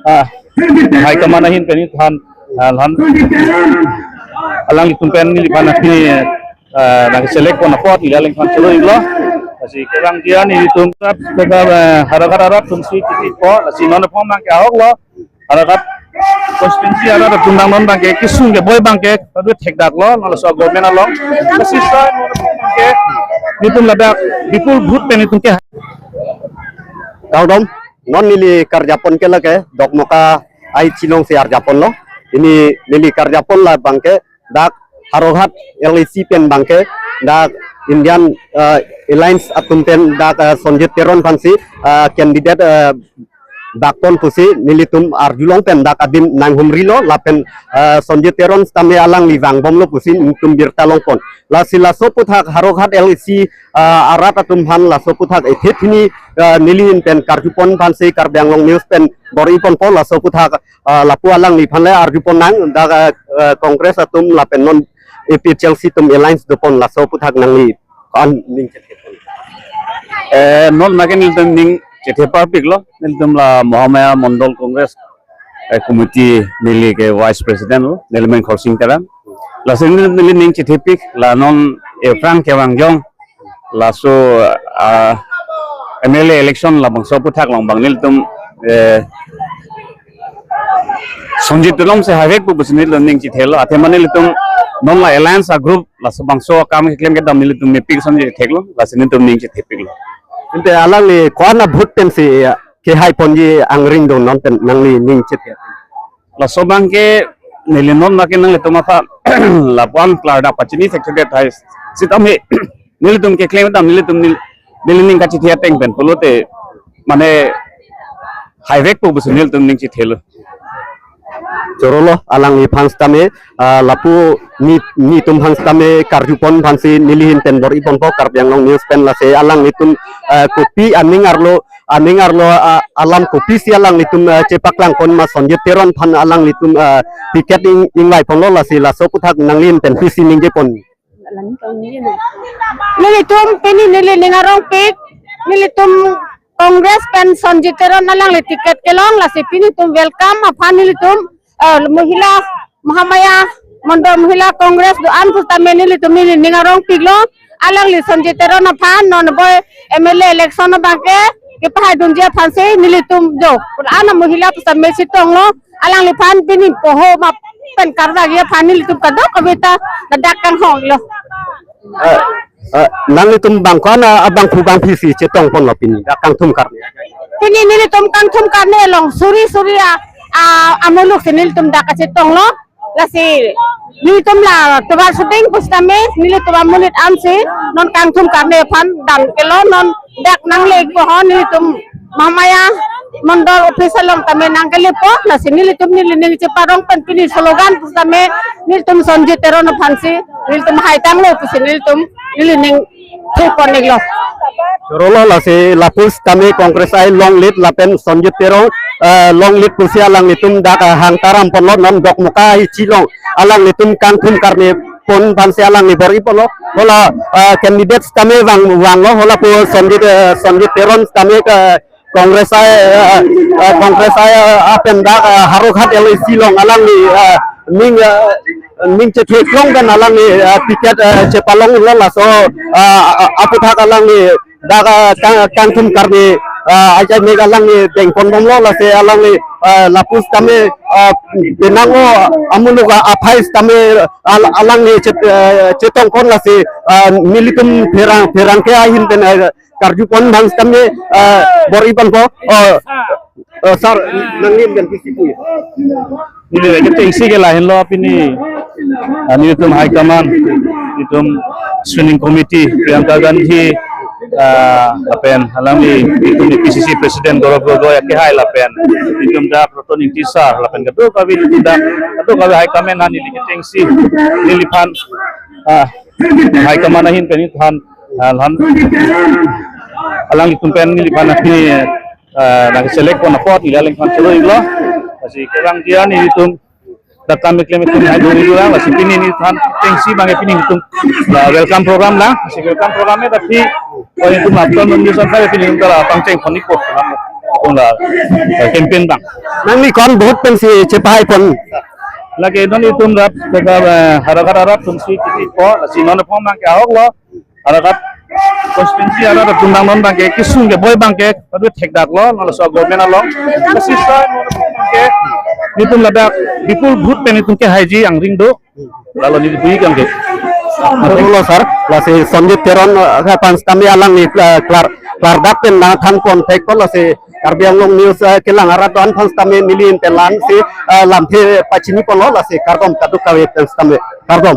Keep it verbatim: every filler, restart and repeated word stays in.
Ah, high command ahin pen neli than, ah, than alanglitum pen neliphan aphi, ah, nang select pon apot neli alangphan cholo-iklo. Lasi kevang dia nelitum tap tap, ah, Howraghat arat atum si chithi po, lasi non aphan abangke ahoklo. Howraghat constituency arat atum nang non abangke kesung keboi abangke padu thekdaklo, non laso government along. Lasi sai non aphan abangke nelitum ladak bipul vote pen nelitum ke. Kardom, non neli karjapon ke lake Dokmoka aichi along si arjaponlo. Pini neli karjapon la abangke dak Howraghat L A C pen abangke dak Indian, eh, Alliance atum pen dak, eh, Sanjit Teron aphansi, eh, candidate, eh, dakpon pusi nelitum arjulong pen dak adim nanghumrilo lapen, eh, Sanjit Teron sitame alangli vangbomlo pusi nelitum birta longpon. Lasi laso aphuthak Howraghat L A C, eh, arat atum aphan laso aphuthak ethe pini, eh, neli ahin pen karjupon aphansi Karbi Anglong News pen bor-iponpo. Laso aphuthak, ah, lapu alangliphan le arjupon nang dak, ah, Congress atum lapen non A P H L C atum alliance dopon, laso aphuthak nangli ko-an ning chethepon? Eh, non abangke nelitum ning chethe parpiklo, nelitum la Mahamaya Mondol Congress, eh, Committee, neli ke Vice President lo, neli men Khorsing Terang. Lasi neli, neli ning chethepik, la non, eh, aphrang kevangjong laso, ah, M L A election labangso aphuthak along abang nelitum, eh, Sanjit Teron si haivek pu pusi nelitum ning chethelo, athema nelitum non la alliance agroup, laso bangso akam keklem kedam nelitum mepik ason chetheklo, lasi nelitum ning chethepiklo. Ante alangli ko-an a-vote pensi, eh, kehaiponji angring do, non pen nangli ning chethe? Laso abangke neli non abangke nanglitum aphan lapu-an klardak pachini thekthedet hai sitame nelitum keklem dam nelitum nel-, neli ning kachethe ateng pen pulote mane haivek pu pusi nelitum ning chethelo. Chorolo, alangliphan sitame, ah, lapu ne, netum aphan sitame karjupon aphansi neli ahin pen bor-iponpo Karbi Anglong News pen. Lasi alanglitum, ah, kopi aning arlo, aning arlo, ah, alam kopisi alanglitum, ah, chepaklangpon ma Sanjit Teron aphan alanglitum, ah, ticket ing, ingvaiponlo, lasi laso aphuthak nangli ahin pen pisi ningjepon? Nelitum pini neli ning arongpik, nelitum Congress pen Sanjit Teron alangli ticket kelong, lasi pini itum welcome aphan nelitum, eh, Mahila, Mahamaya Mondol Mahila Congress do-an pusitame nelitum neli ning arongpiklo, alangli Sanjit Teron aphan non boi M L A election abangke kepahaidunji aphansi nelitum do. Ana Mahila pusitame chetonglo, alangliphan pini poho ma pen karvagi aphan nelitum kadokave ta ladak kanghonglo. Eh, eh, nanglitum bang ko-an abangphu bangphisi chetongponlo pini, dak kangthum karne? Pini nelitum kangthum karne along suri suri a, a, amuluk si nelitum dak kachetonglo. Lasi nelitum la tovar shooting pusitame nelitum amonit ansi non kangthum karne aphan damkelo, non dak nangle-ikpo ho, nelitum Mahamaya Mondol office along tame nangkelepo, lasi nelitum neli ning cheparong pen pini slogan pusitame nelitum Sanjit Teron aphansi nelitum haitanglo pusi nelitum neli ning thepon-iklo. Chorolo, lasi lapu sitame Congress ai long lead lapen Sanjit Teron, eh, long lead pusi alanglitum dak, eh, hang taramponlo, non Dokmoka aichi along alanglitum kangthum karne pon aphansi alangli bor-iponlo. Hala, eh, candidate sitame vang, vanglo, hala pu Sanjit, eh, Sanjit Teron sitame ke Congress ai, eh, eh, Congress ai, eh, apen dak, eh, Howraghat L A C along alangli, eh, ning, eh, ning chethe klong pen alangli, eh, ticket, eh, chepalonglo, laso, eh, eh, aphuthak alangli dak, eh, kang, kangthum karne, eh, ajai mek alangli dengponbomlo, lasi alangli, eh, lapu sitame, eh, penang o amuluk aphai sitame al-, alangli chet-, eh, chetongpon, lasi, eh, nelitum pherang, pherangke ahin pen, eh, karjupon abang sitame, eh, bor-iponpo. Oh, eh, sir, nangli ahin pen pisi pu? Neli lake chengsi ke lahenlo pini. Ah, nelitum high command, nelitum screening committee, Priyanka Gandhi, ah, lapen alangli, nelitum A P C C president Gaurav Gogoi akehai lapen nelitum dak Ratan Engti sir lapen kadokave nelitum dak, kadokave high command aphan neli kechengsi, neliphan, ah, high command ahin pen neliphan, ah, lhan, alanglitum pen neliphan aphi, eh, nang select pon apot neli alangphan cholo-iklo. Lasi kevang dia nelitum dak kam keklem atum hai duri duri, lasi pini neliphan chengsi abangke pini nelitum la welcome program la, lasi welcome program e tapi, oh, nelitum apton nelitum sampai pini nelitum la pangcheng pon-ikpo. Tung la, eh, campaign abang. Nangli ko-an vote pensi chepahai pon? Lake non itum rap, keba, eh, Howraghat arat atum si titi po, lasi non apong abangke ahoklo. Howraghat constituency arat atum abang non abangke kesung keboi abangke, tapi thekdaklo, non laso government along. Lasi sa non apong abangke, itum ladak bipul vote pen itum kehaiji angring do. Lalo neli bui kang ke. Matulo sir, lasi Sanjit Teron, eh, aphan sitame alangli, eh, klar, klardak pen nangthan pon thek pon lasi Karbi Anglong News, eh, kelang arat do-an aphan sitame neli pen lang si, eh, lamthe pachini ponlo lasi kardom kadokave pen sitame kardom.